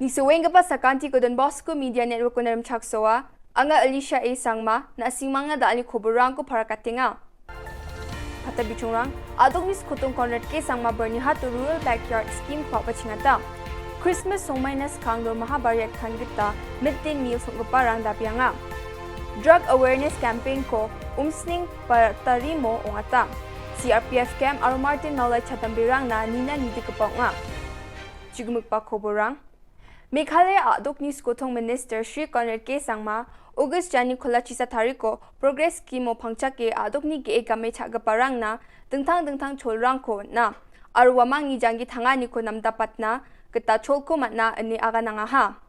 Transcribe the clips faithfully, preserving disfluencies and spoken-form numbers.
Isoenggipa sakantiko Don Bosco Media Network-ona rimchaksoa. Anga Alicia A Sangma, na·simangna da·alni koborrangko parakatenga. Pata bichongrang, a·dokni skotong Conrad K Sangma Byrnihat Rural Backyard Scheme-ko a·bachengata. Christmas songmaina skang dormaha bariatkan gita mid-day meal song·giparang dabianga. Drug awareness campaign-ko umsning ba tarimo ong·ata. C R P F camp aro Martin Maulai chadamberangna nina nidigipa ong·a. Chigimikba koborrang. Meghalaya a·dokni skotong minister Shri Conrad K Sangma, August jani kolachisa tariko Progress Scheme-o pangchake a·dokni ge·e game cha·giparangna dingtang-dingtang cholrangko on·a, aro uamangni janggi tanganiko namdapatna gita cholko man·a ine aganangaha.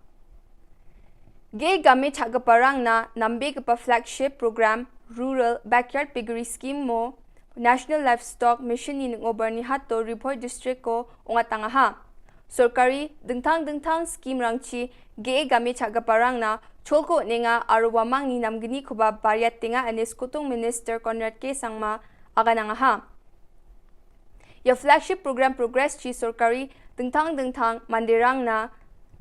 Ge·e game cha·giparangna nambegipa flagship program Rural Backyard Piggery Scheme-o National Livestock Mission-ni ning·o Byrnihato Ri Bhoi district-o ong·atangaha. Sorkari dingtang-dingtang scheme-rangchi ge·e game cha·giparangna cholko on·enga aro uamangni namgnikoba bariatenga ine skotong minister Conrad K Sangma aganangaha. Ia flagship program Progress-chi sorkari dingtang-dingtang manderangna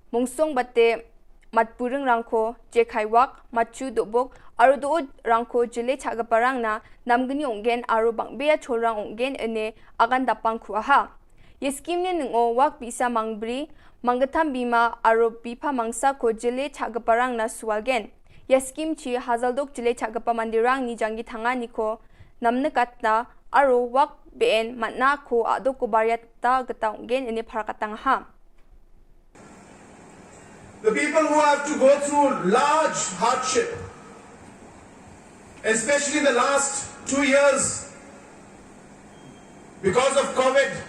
mongsongbate matburingrangko jekai wak, matchu do·bok aro do·orangko jile cha·giparangna namgni ong·gen aro bang·bea cholrang ong·gen ine agan dapang ku·aha. Ia scheme-ni ning·o wak bi·sa mangbri, manggittam bima aro bipha mangsako jile cha·giparangna sualgen. Ia scheme-chi hazaldok jile cha·gipa manderangni janggi tanganiko namnikatna aro wak be·en man·ako a·doko bariata gita ong·gen ine parakatangaha. The people who have to go through large hardship, especially in the last two years because of COVID,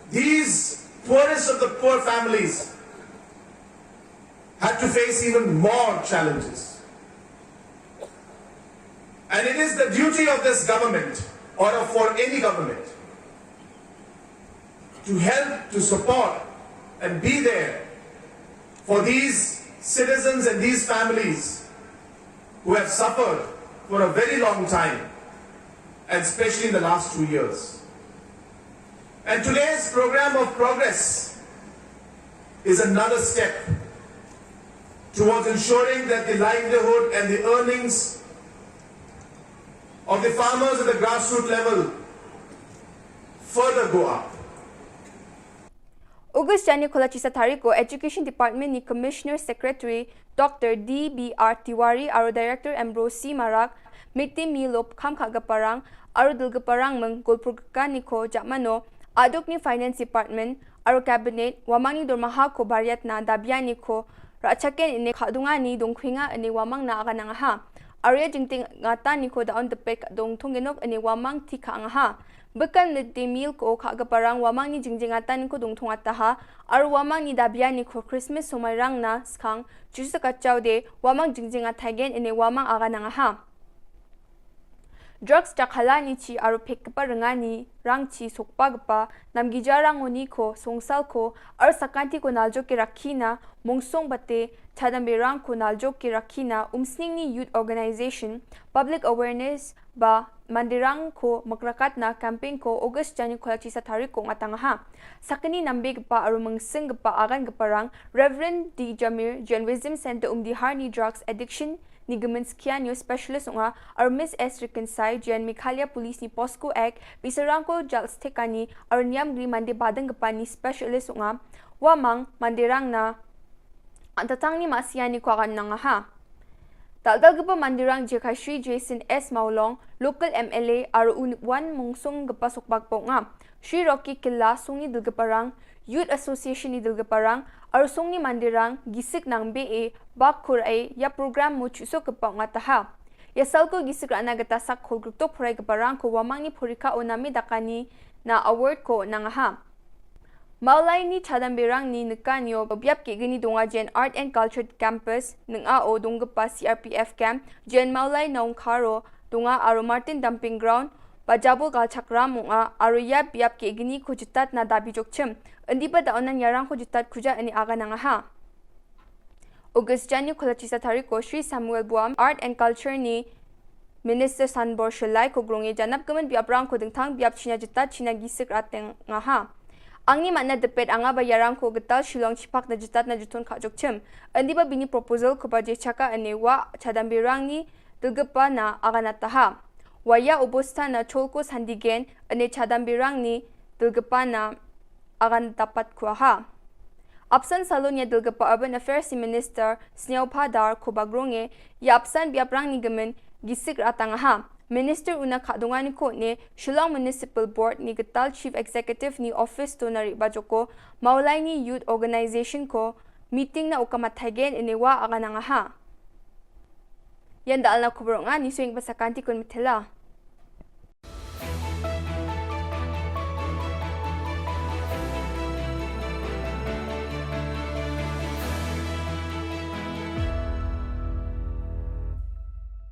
these poorest of the poor families had to face even more challenges. And it is the duty of this government, or of, for any government, to help, to support, and be there for these citizens and these families who have suffered for a very long time, and especially in the last two years. And today's program of Progress is another step towards ensuring that the livelihood and the earnings of the farmers at the grassroots level further go up. August jani kolachisa tariko Education Department-ni Commissioner Secretary Doctor D B R Tiwari aro Director Ambrose Marak mid-day meal-o kam ka·giparang aro dilgiparang ming golpurgikaniko jamano a·dokni Finance Department aro Cabinet uamangni dormahako bariatna dabianiko ra·chaken ine ka·dongani dongkuenga ine uamangna aganangaha. Aro ia jingtengataniko da·on dipet dongtonggenok ine uamang ti ka·angaha. Bikan mid-day meal-ko ka·giparang uamangni jingjengataniko dongtongataha, aro uamangni dabianiko Christmas somairangna skang chusikatjaode uamang jingjengataigen ine uamang aganangaha. Drugs jakkalanichi aro pekgipa ringanirangchi sokbagipa namgijarangoniko, songsalko aro sakantiko naljoke rakkina, mongsongbate chadamberangko naljoke rakkina, umsningni youth organization, public awareness ba manderangko mikrakatna campaign-ko August jani kolachisa tariko ong·atangaha. Sakgni nambegipa aro mingsinggipa agangiparang Reverend D Jamir, Jainism Center Umdiharni Drugs Addiction ni gimin skianio specialist ong·a, aro Miss S Rikinsai, Jain Meghalaya Police-ni POCSO Act, bi·sarangko jal sitekani aro niamgri mande badanggipani specialist ong·a. Uamang manderangna an·tangtangni ma·sianiko aganangaha. Dal·dalgipa manderang jekai Shri Jason S Maulong, local M L A aro un-, uan mongsonggipa sokbagipa ong·a. Shri Rocky Killa, songni dilgiparang, Youth Association-ni dilgiparang aro songni manderang gisik nangbee bak ko ra·e ia program-o chu·sokgipa ong·ataha. Ia salko gisik ra·na gita sak kolgrikdok poraigiparangko uamangni porikao name dakanina award-ko on·angaha. Maulaini chadamberangni nikanio biap ge·gni donga, Jain Art and Culture Campus ning·ao donggipa C R P F camp, Jain Maulai Naungkaro donga aro Martin Dumping Ground, Bajabol galchakram ong·a aro ia biap ge·gniko jitatna dabi jokchim. Indiba da·onan iarangko jitatkuja ine aganangaha. August jani kolachisa tariko Shri Samuel Buam, Art and Culture-ni Minister Sanbor Shilai kogrong·e janapgimin biaprangko dingtang biapchina jitatchina gisik ra·tengaha. Angni man·a dipet angaba iarangko gital Shillong chipakna jitatna juton ka·jokchim. Indiba bini proposalkoba jechaka ine ua chadamberangni dilgipana aganataha. Ua ia obostana cholko sandigen ine chadamberangni dilgipana agan dapatkuaha. Apsan salon ia dilgipa Urban Affairs Minister Sniawbhadarko bagronge ia apsan biaprangni gimin gisik ra·atangaha. Minister una ka·donganiko on·e Shillong Municipal Board ni gital Chief Executive ni office dona re·bajoko Mawlaini Youth Organization ko meeting na oka mataigen ine ua aganangaha. Ian da·alna kobor ong·a, nisoenggipa sakantikon mitela.